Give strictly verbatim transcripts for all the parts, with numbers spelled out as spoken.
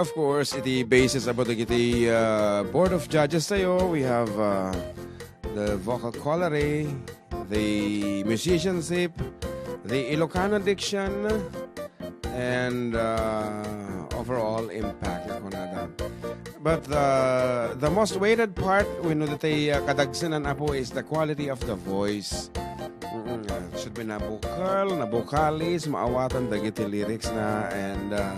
Of course, iti basis about dagiti, uh, Board of Judges tayo, we have, uh, the vocal quality, the musicianship, the Ilocano diction, and, uh, overall impact, kunada. But, uh, the most weighted part, wenno ditoy, uh, kadagsenan, Apo, is the quality of the voice. Mm-mm, uh, should be na vocal, na vocalist, maawatan dagiti lyrics na, and, uh,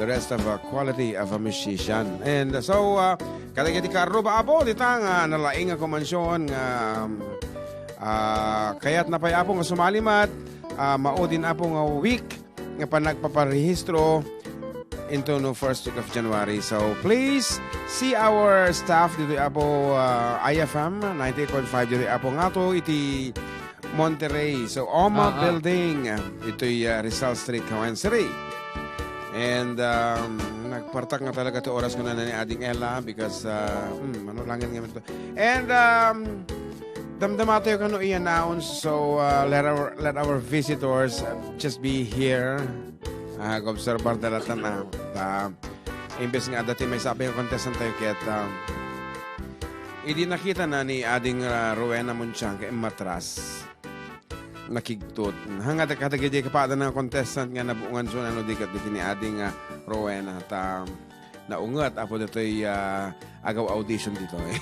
the rest of a quality of a musician. And so, uh, kadagiti kaarruba, Apo, dita nga nalaing nga kumansion nga, um, uh, kayatna pay, Apo, nga sumali met, uh, maudin, Apo, nga week nga panagpaparehistro into no first week of January. So please see our staff dito, Apo, uh, I F M ninety-eight point five dito, Apo, nga to iti Monterrey. So, Oma Ah, ah. Building, ito'y, uh, Rizal Street, Cagayan City. And, um, nagpartak nga talaga ti oras ko na ni Ading Ella because, uh, hmm, ano, langit nga ito. And, um, damdama tayo kano i-announce. So, uh, let our, let our visitors, uh, just be here. Ah, obserbar da latta na. Ta, imbes nga adda ti maysa a pay nga contestant tayo ket, ah, idi nakita na ni Ading, ah, Rowena Muntiang ket immatras. Nakigtot. Hangga kadagidi kapada nga contestant nga nabuongan so ano di ket di ni Ading, ah, Rowena. Ta, naunget, Apo, ditoy, ah, agaw audition ditoy.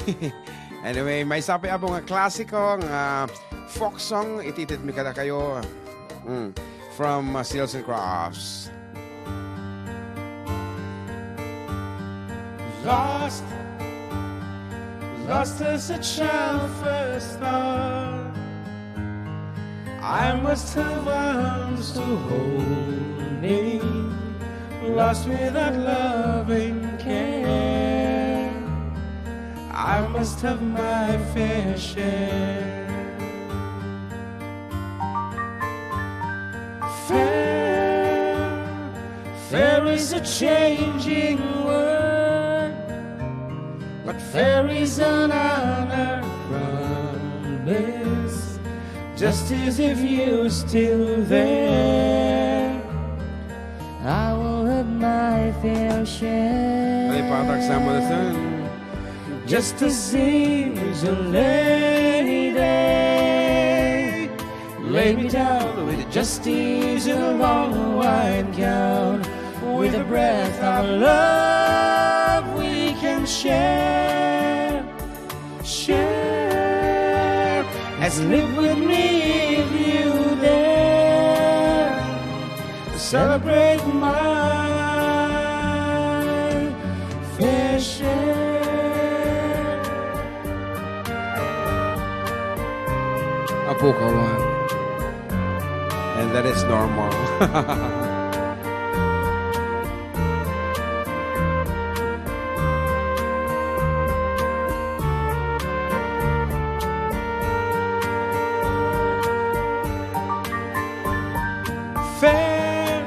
Anyway, maysa pay, Apo, nga klasiko nga folk song, iti itedmi kadakayo. Mm. From, uh, Seals and Crofts. Lost, lost as a child first thought. I must have arms to hold me, lost without loving care. I must have my fair share. Fair, fair is a changing word, but fair is an honor promise. Just as if you're still there, I will have my fair share. Ay, patak sa mo na, sir. Just as if you're a lady, lay me down with just as a long white gown, with a breath of love we can share. Share and live with me if you dare. Celebrate my fair share. Apo Kawan. And that is normal. Fair,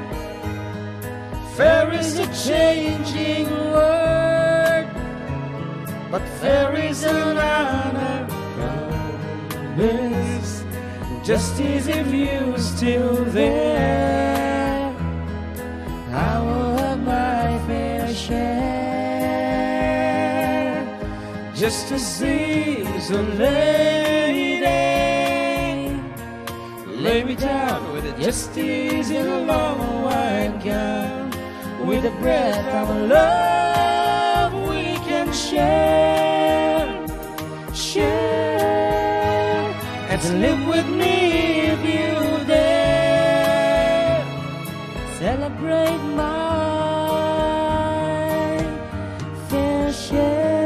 fair is a changing word, but fair is an honor promise. Just as if you're still there, I will have my fair share. Just as if you're a lady, lay me down with a just as in a long white gown, with a breath of love we can share. Share and live with me if you dare. Celebrate my fair share.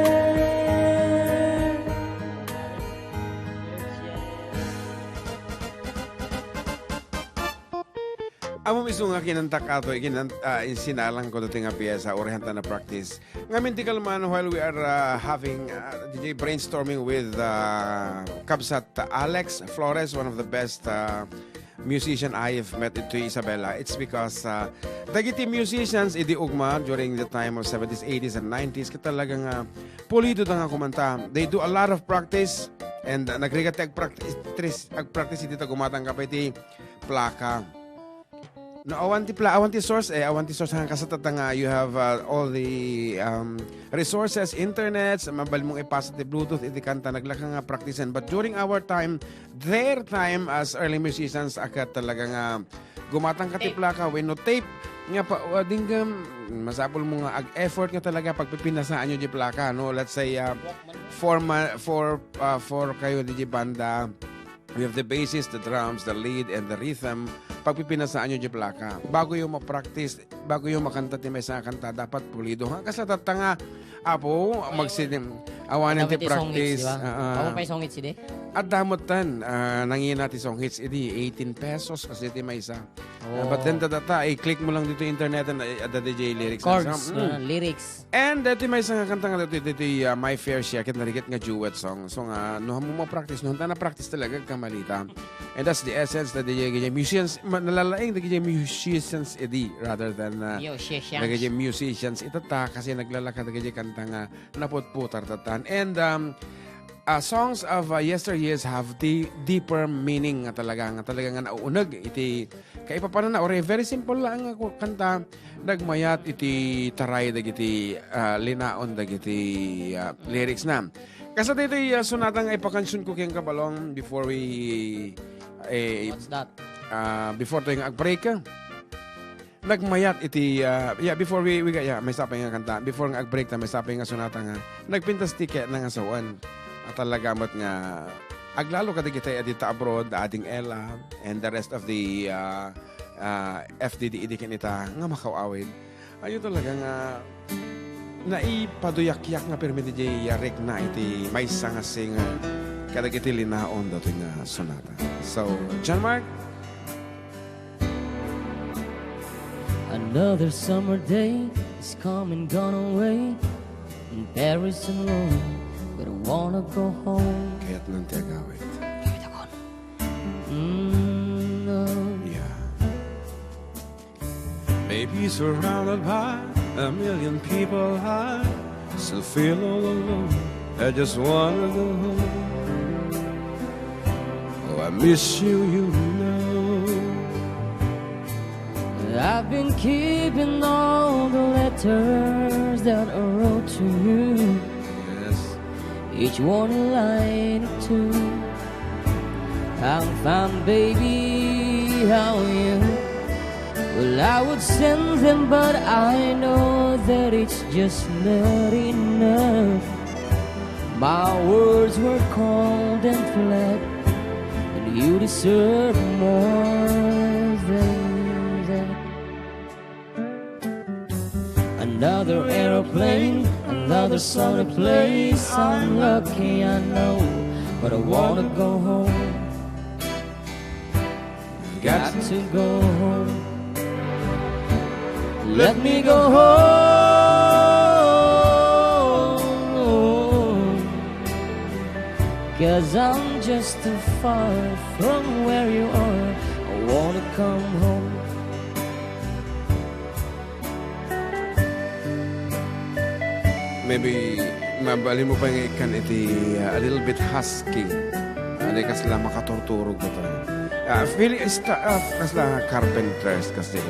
Amo mismo nga kinantak ato, ikinan-, ah, insinalang ko dati nga piyesa, urihan ta na practice. Ngamin ti kalman, while we are, ah, having, ah, D J brainstorming with, ah, Kabsat Alex Flores, one of the best, ah, musician I have met ito, Isabela. It's because, ah, dagiti musicians idi ugma during the time of seventies, eighties, and nineties, ket talaga nga pulido da nga kumanta. They do a lot of practice, and, ah, nagrigat ti agpractice, agpractice idi ta gumatang ka pa iti plaka. No, awan ti pla-, awan ti source, eh, awan ti source, hanggang kasatata nga you have, uh, all the, um, resources, internets, mabalin mong ipasa ti Bluetooth, iti kanta, naglaka nga practice-en. But during our time, their time as early musicians, a ket talaga nga gumatang ka ti plaka wenno tape, nga pa, uh, dinggam, masapul mo nga ag-effort nga talaga pagpipinasaanyo di plaka, no? Let's say, uh, for ma-, for, uh, for kayo di banda, we have the basis, the drums, the lead, and the rhythm. Pagpipinasaanyo di plaka. Bago yung ma-practice, bago yung makanta ti maysa nga kanta, dapat pulido. Ha, kasla tatta nga, apo, magsidim-, awanen ti practice. Damo pay song hits, di ba? Ah, ah. Awan pay song hits, di? Adda met tan, ah, nangina ti song hits, idi eighteen pesos kasi ti maysa. Ah, but then, dadata, i-click mo lang dito internet, and, eh, adda D J lyrics. Chords, ah, lyrics. And, uh, ti maysa nga kanta nga ditoy, ditoy, uh, My Fair Share, ket narigat nga duet song. So nga, no, mo ma-practice, no, hanta na-practice talaga, agkamalita. And that's the essence that the, the musicians, ma-, nalalaing the, the musicians idi, rather than, uh, the musicians itata, kasi naglalakad the kanta nga naputputar tatan. And, um, uh, songs of, uh, yesteryears have the deeper meaning nga talaga, nga talaga nga nauuneg iti kaipapanana, or very simple lang nga ku-, kanta, nagmayat iti taray dagiti, ah, linaon dagiti, ah, lyrics na. Kasta ditoy, ah, sonata nga ipakansion ko ken kabalong before we, eh, What's that? Ah, before tayo nga ag-break, ah, nagmayat iti, ah, yeah, before we, we, yeah, maysa pay nga kanta. Before nga ag-break ta, maysa pay nga sonata nga nagpintas ti kayatna nga sawen. At talaga met nga aglalo kadagiti a dita abroad, Ading Ella, and the rest of the, ah, ah, F D D idi ken ita nga makaw-awid. Ayo talaga nga naipaduyakyak nga pirmi di jay yarek na iti maysa nga singer kadagiti linaon datoy nga sonata. So, John Mark? Another summer day is come and gone away in Paris and Rome, but I wanna go home. Kayatnan ti agawid. Mm, no. Yeah. Maybe surrounded by a million people, I still feel all alone. I just wanna go home. Oh, I miss you, you know. I've been keeping all the letters that I wrote to you. Yes. Each one a line or two. I'm fine, baby, how are you? Well, I would send them, but I know that it's just not enough. My words were cold and flat, and you deserve more than that. Another aeroplane, another sunny place. I'm lucky, I know, but I wanna go home. Got to go home. Let me go home. 'Cause I'm just too far from where you are. I wanna come home. Maybe mabalin mo pa nga ikkan iti, uh, a little bit husky. Adi kasla makaturturog ko tayo. Ah, feeling sta-, ah, kasla carpenters kasi.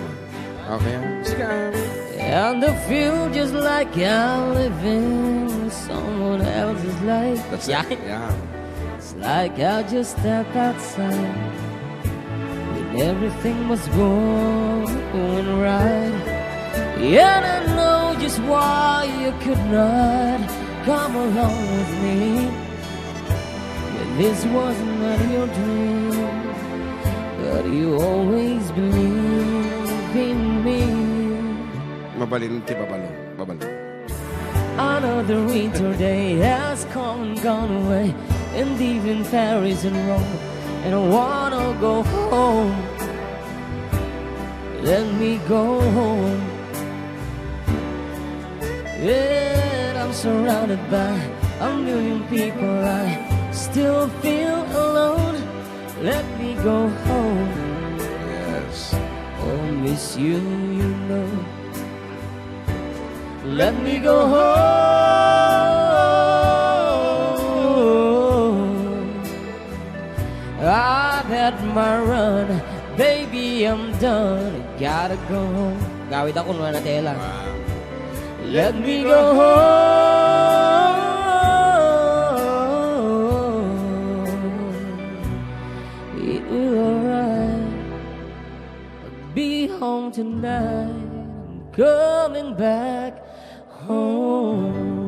Okay, ah. Sige, ah. And I feel just like I'm living someone else's life. That's it. Yeah. Yeah. It's like I just step outside, and everything was going right. And I know just why you could not come along with me. But this was not your dream, but you always believe in me. Mabalin ti babalo. Babalo. Another winter day has come and gone away, and even Paris and Rome, and I wanna go home. Let me go home. And I'm surrounded by a million people. I still feel alone. Let me go home. Yes. Oh, miss you, you know. Let me go home. I've had my run, baby, I'm done. Gotta go home. Gawid ako nung natela. Let me go home. It will alright. Be home tonight. I'm coming back home.